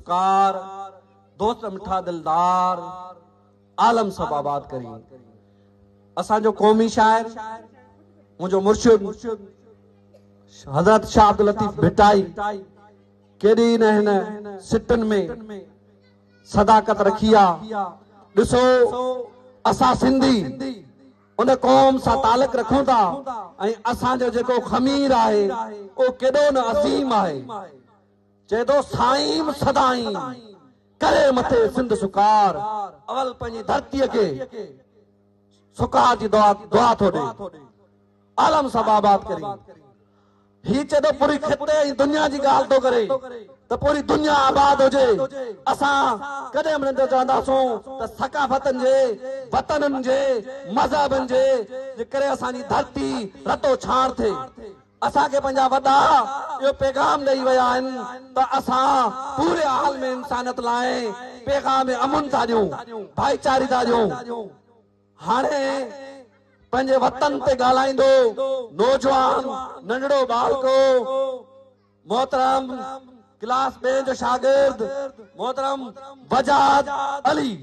سڪار، دوست مٺا دلدار، عالم سڀ آباد ڪرين. اسان جو قومي شاعر، منهنجو مرشد حضرت شاهه عبداللطيف ڀٽائي ڪيڏي نه هن سٽن ۾ صداقت رکي آ. ڏسو اسان سنڌي ان قوم سان تعلق رکون ٿا ۽ اسان جو جيڪو خمير آهي اهو ڪيڏو نه عظيم آهي. چئي ٿو سائين سدائين ڪري مٿي سنڌ سڪار. اول پنهنجي ڌرتيء کي سڪار جي دعا ٿو ڏي. عالم سڀ آباد ڪرين. هي چئي ٿو پوري خطي ۽ دنيا جي ڳالهه ٿو ڪري ته پوري دنيا آباد هجي. اسان ڪڏهن به نه چونداسون ته ثقافتن جي، وطنن جي، مذهبن جي ڪري اسان جي ڌرتي رتو ڇاڻ ٿئي. اسان کي پنهنجا وڏا اهو پيغام ڏئي ويا آهن ته اسان پوري عالم انسانيت لاء پيغام امن ٿا ڏيون، ڀائيچاري ٿا ڏيون. هاڻي پنهنجي وطن تي ڳالهائيندو نوجوان ننڍڙو ٻالڪو محترم ڪلاس ٻئين جو شاگرد محترم وجاد علي.